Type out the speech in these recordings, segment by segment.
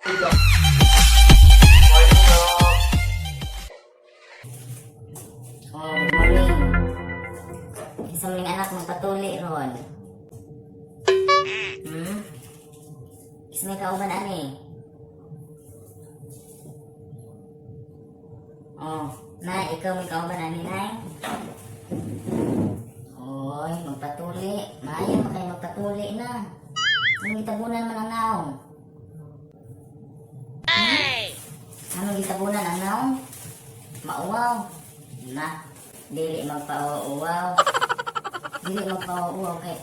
Morning, Doc. Oh, good morning. Isa maning anak magpatuli ron. Isa may kauban ani. Oh, nay, ikaw may kauban ani, nay. Oy, magpatuli. Maayo man kayo magpatuli na. Anong gitabunan man ang naong? Anong gitabunan ang naong? Mauwaw. Na, dili magpauwaw. Dili magpauwaw kay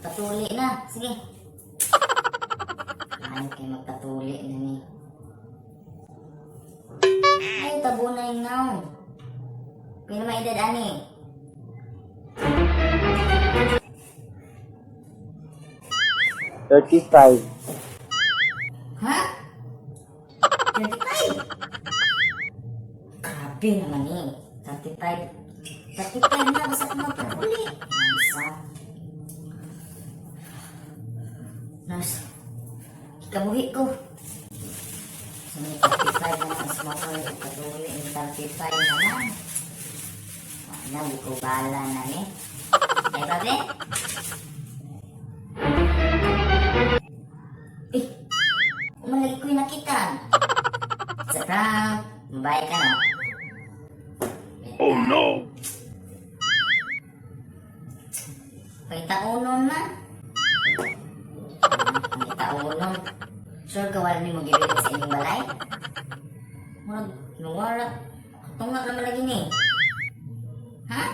patuli na. Sige. Ay, kay magpatuli na ni. Ay, tabuna yung naong. Pila may edad ani? 35. Ha? 35? Grabe naman eh. 35. 35 na, basta magpatuli. Nasa. Nurse, ikabuhi ko. Sa may 35 na mas makuha, patuli yung 35 na lang. Wala, di ko bala na eh. Ay, babe? Eh, umalagi ko yung nakita. Sa prank, babae ka na. Oh no! Pangitaunon na. Pangitaunon. Sure ka wala nimo gibilin sa inyong balay? Murag, nungwara. Katunga naman lagi ni. Ha?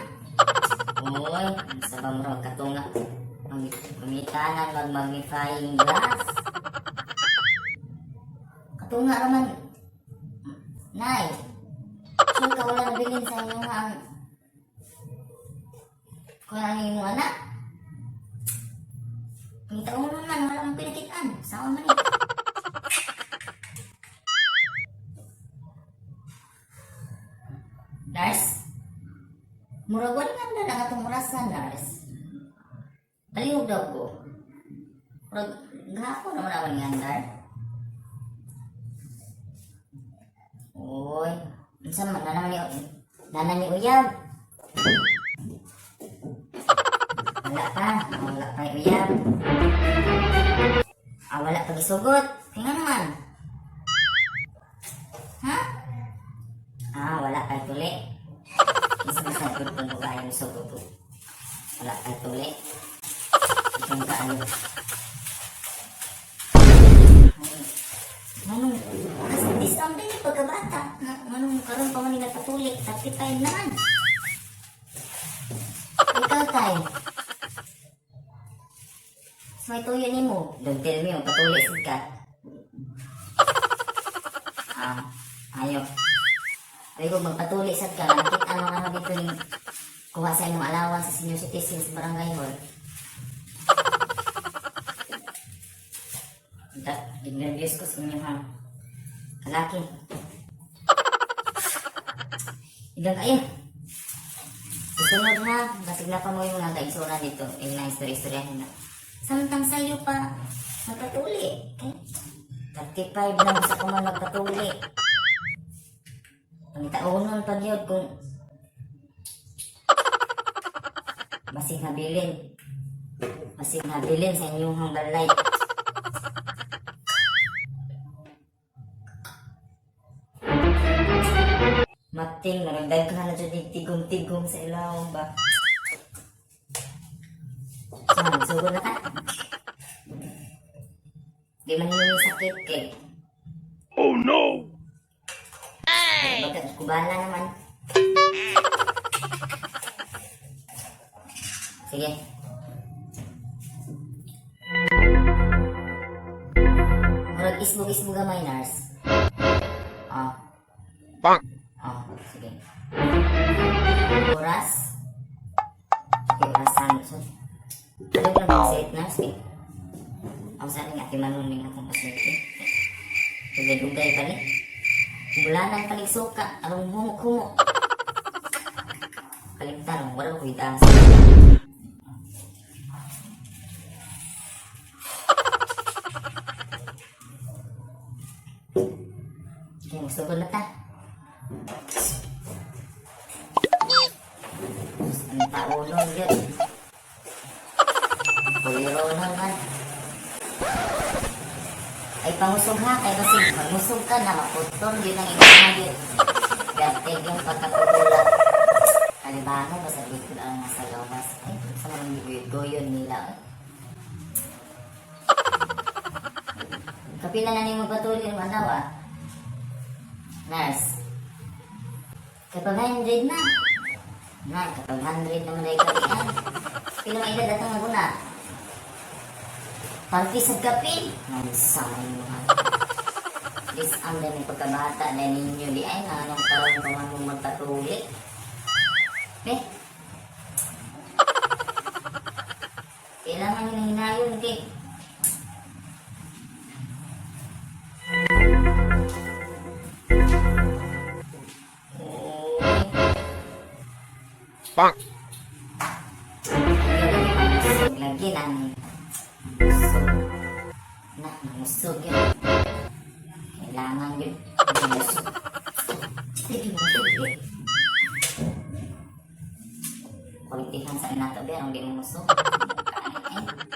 Uy, ang sa ba murag katunga? Pangitanan mag magnifying glass. Katunga naman. Nay, sure ka wala nabilin sa inyong ang kung ano yung anak? Ang taon man, wala mong pinakitaan. Saan man eh. Nurse? Murag wala nga na lang atong orasan, nurse. Palihog daw ko. Murag, gahapon naman ako ni andar. Uy, unsa man na naman ni nana ni uyab. Wala pa, wala pa yung uyab. Ah, wala pa gisugot. Kaya naman. Ha? Ah, wala pa tuli. Isa na sa good kung babae yung sugot ko. Wala pa tuli. Itong kaano. Manong, kasi disarm din yung pagkabata. Manong, karon pa man nila patuli. 35 naman. Ikaw, tay. Sa may tuyo ni mo. Don't tell me, patuli sid ka. Ah, ayo. Ay ko magpatuli sad ka. Nakita mo ka dito yung kuha sa imong allowance sa senior citizen sa barangay hall. Da, nervous ko sa inyo ha. Kalaki. Ilang kayo. Susunod ha, basig na pa mo yung mga kaisura dito. Yung na istorya-istoryahin na. Samtang sayo pa, magpatuli. Okay? 35 lang sa kuman magpatuli. Pangitaunon pa gyud kung basig nabilin. Basig nabilin sa inyong balay. Mating, maragdag ka na dyan yung tigong-tigong sa ilawang ba? Saan, sugod na ka? Di man yun yung sakit eh. Oh no! Bakit kubala naman? Sige. Murag isbog-isbog gamay, nurse. Ah. Bonk! Ah, sige. Oras? Okay, orasan. So, ano lang ang set, nurse eh? Ang sa rin, ati manuning akong pasyente. Dugay-dugay pa ni. Bulanan pa ni suka, arong humok-humok. Kalimtan, wala ko itaas. Kaya musugod na ta. Ang taonon yun. Puliro man. Ay pangusog ha, kay basig mangusog ka na maputol yun ang iyong yun. Garte yung pagkaputula. Kalibango basta dito lang nasa gawas. Ay, sa mga goyon nila. Ay. Kapila na nimo patuloy ang adlaw ah. Nurse. Kapag 100 na. Na, kapag 100 naman ay kapian. Pila may edad atong naguna. Party sa kapil. Nansama yung mga. This ang dami pagkabata na ninyo di ay na anong karon pa man mo magpatuli. Eh. Kailangan yun ang hinayon kay. Oy. Bonk. Busog lagi nang busog. Na, busog yun. Kailangan yun. Busog. Sige, busog yun. Kulintihan sa inato ba? Ang di mo musog. Kain, eh.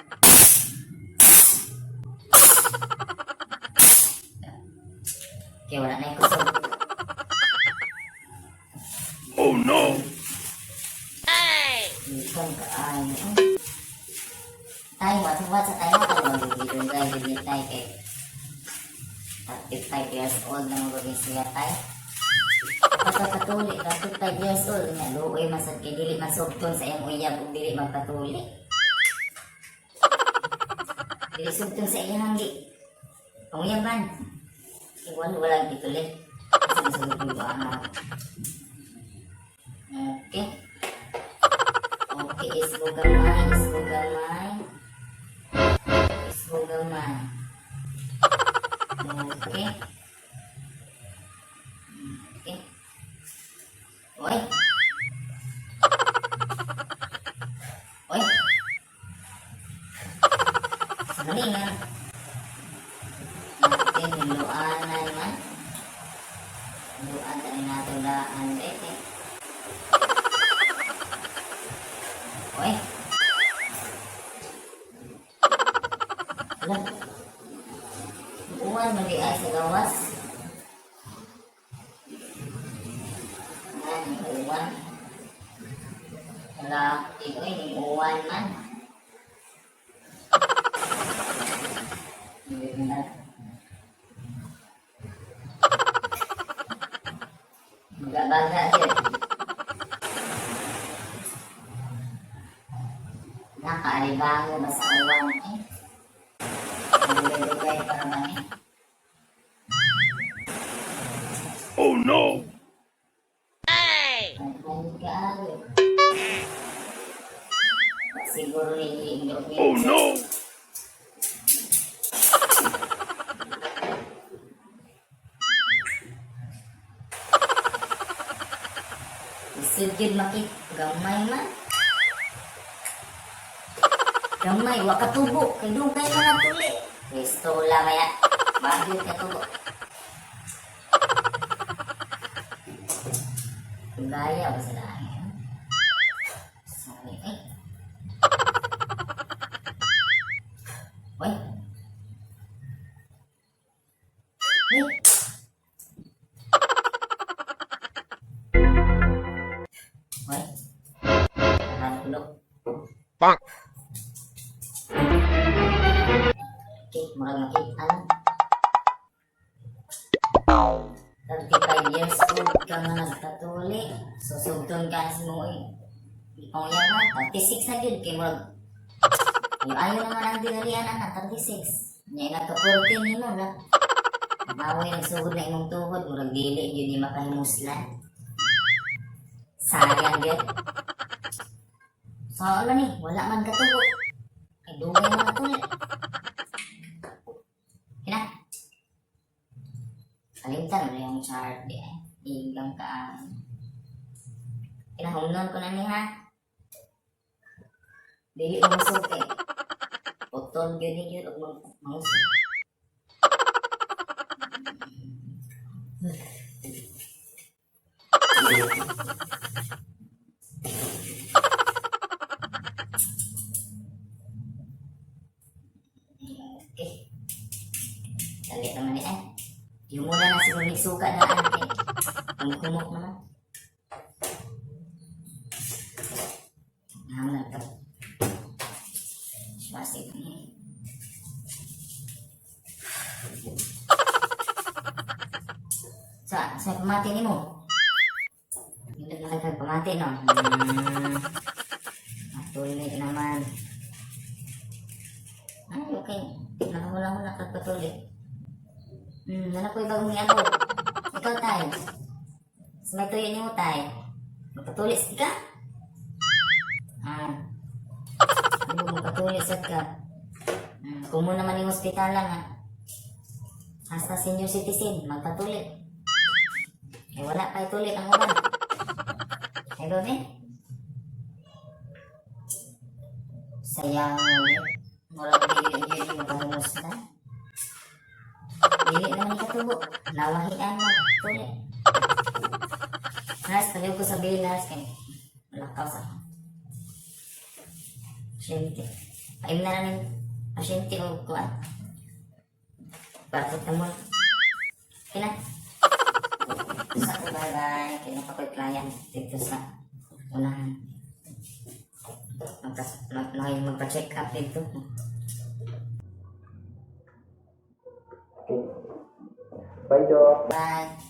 Kaya wala na yung kusog. Oh no! Ikan kaayo. Tay, wat sa tayo ka magiging kay hindi tay kay 35 years old na magiging siya tay. Pagkakatuli, 35 years old nga luoy man sad kay dili man sugton sa iyang uyab ug dili magpatuli. Dili sugton sa iyang gi. Ang uyaban. Iwan wala gituli. Sa masulod ko ang Okay. Okay, isbo gamay, isbo gamay. Isbo gamay. Okay. Okay. Oy. Oy. Sandali nga. Natin, niluanan man. Niluan tayo nato daan. Eh, eh. Oy. Wala. Uwan man di ay sa gawas. Yan, uwan. Wala, oy, ning uwan man. Hindi na. Baga-baga yun. Nakaalibango ba sa uwan eh? Nagdugay pa naman eh. Oh no! Ay, kaayo. Siguro ni Oh no! Isip yun makit. Gamay man. Gamay, wa katubo. Kay dugay man ang tuli. Pistola maya. Bagyo katubo. Gaya ba sa daan? Sorry, eh. Uy. Uy. Uy. Nakalok. Bonk. Okay, murag makita lang. 35 years old ka nga nagpatuli. Susugton ka na sa mga Ipangyan na, 36 na yun. Kay murag, yung ayaw naman ang dinalian na, 36. Nya nagka-14 nimo na. Bawi nagsugod na imong tuhod, murag dili yun ni makahimuslan. Sayang yun. So, ano ni, wala man katubo. Ay, dugay man katuli. Kina. Kalimtan mo yung chart di eh. Igang ka. Kinahumnon ko na ni ha. Dili umusog kay. Putol gyud ni gyud og mangusog. Okay. Dali naman ni eh. Yung muna na siguro nagsuka na ante. Humok naman. Naman na to. Swasik. Sa pamati ni mo. Hindi na kayo pamati, no? Matuloy naman. Ay, okay. Nakahula-hula ka patuloy. Ano ko ibang ano? Ikaw, tay. Sa may tuyo niyo, tay. Magpatuloy ka? Ah. Hindi mo magpatuloy sa ka. Kung mo naman yung ospital lang, ha. Hasta senior citizen, magpatuloy. Eh, wala pa ituloy ang uban. Eh, babe. Sayang, eh. Murag dili dili magpahungos na. Dili naman ni katubo. Nawahian magtuli. Nas, paliw ko sa bilas kay lakaw sa pasyente. Paim na lang yung pasyente o kuan. Paracetamol. Okay na. Sa ko, bye-bye. Kaya pa ko'y client dito sa unahan. Magpa-check up dito. Okay. Bye, Doc. Bye.